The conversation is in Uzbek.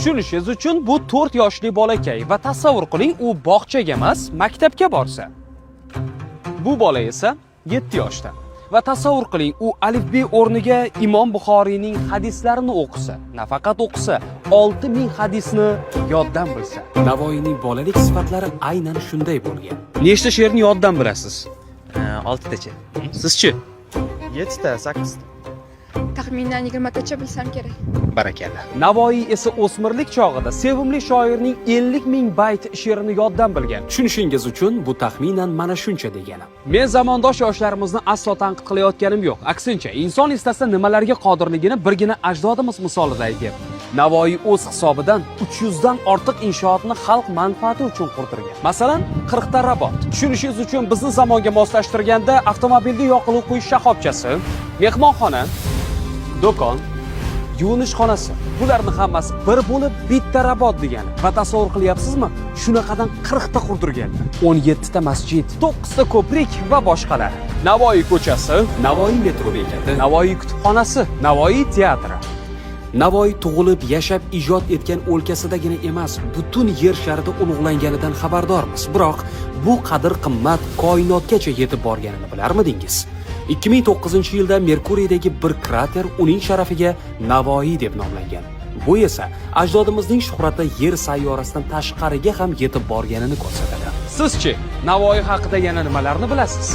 Tushunishingiz uchun, bu 4 yoshli bolakay va tasavvur qiling, u bog'chaga emas, maktabga borsa. Bu bola esa 7 yoshda. Va tasavvur qiling, u alifbe o'rniga Imom Buxoriyning hadislarini o'qisa, nafaqat o'qisa, 6000 hadisni yoddan bilsa. Navoiyning bolalik sifatlari aynan shunday bo'lgan. Nechta she'rni yoddan bilasiz? Oltitacha. Sizchi? Yettita, sakkizta. Taxminan 20tacha bilsam kerak. Barakalla. Navoiy esa o'smirlik chog'ida sevimli shoirning 50 ming bayt she'rini yoddan bilgan. Tushunishingiz uchun, bu taxminan mana shuncha degani. Men zamondosh yoshlarimizni aslo tanqid qilayotganim yo'q. Aksincha, inson istasa nimalarga qodirligini birgina ajdodimiz misolida aytyapti. Navoiy o'z hisobidan 300 dan ortiq inshootni xalq manfaati uchun qurdirgan. Masalan, 40 ta rabot. Tushunishingiz uchun, bizni zamonga moslashtirganda, avtomobilga yoqilg'i quyish shoxobchasi, mehmonxona, do'kon, yuvinish xonasi, bularni hammasi bir bo'lib bitta rabot degani. Va tasavvur qilyapsizmi, shunaqadan 40 ta qurdirganlar. 17 ta masjid, 9 ta ko'prik va boshqalar. Navoiy ko'chasi, Navoiy metro bekati, Navoiy kutubxonasi, Navoiy teatri. Navoiy tug'ilib, yashab, ijod etgan o'lkasidagina emas, butun yer sharida ulug'langanidan xabardormiz. Biroq bu qadr qimmat koinotgacha yetib borganini bilarmidingiz? 2009-yilda Merkuriydagi bir krater uning sharafiga Navoiy deb nomlangan. Bu esa ajdodimizning shuhrati yer sayyorasidan tashqariga ham yetib borganini ko'rsatadi. Sizchi, Navoiy haqida yana nimalarni bilasiz?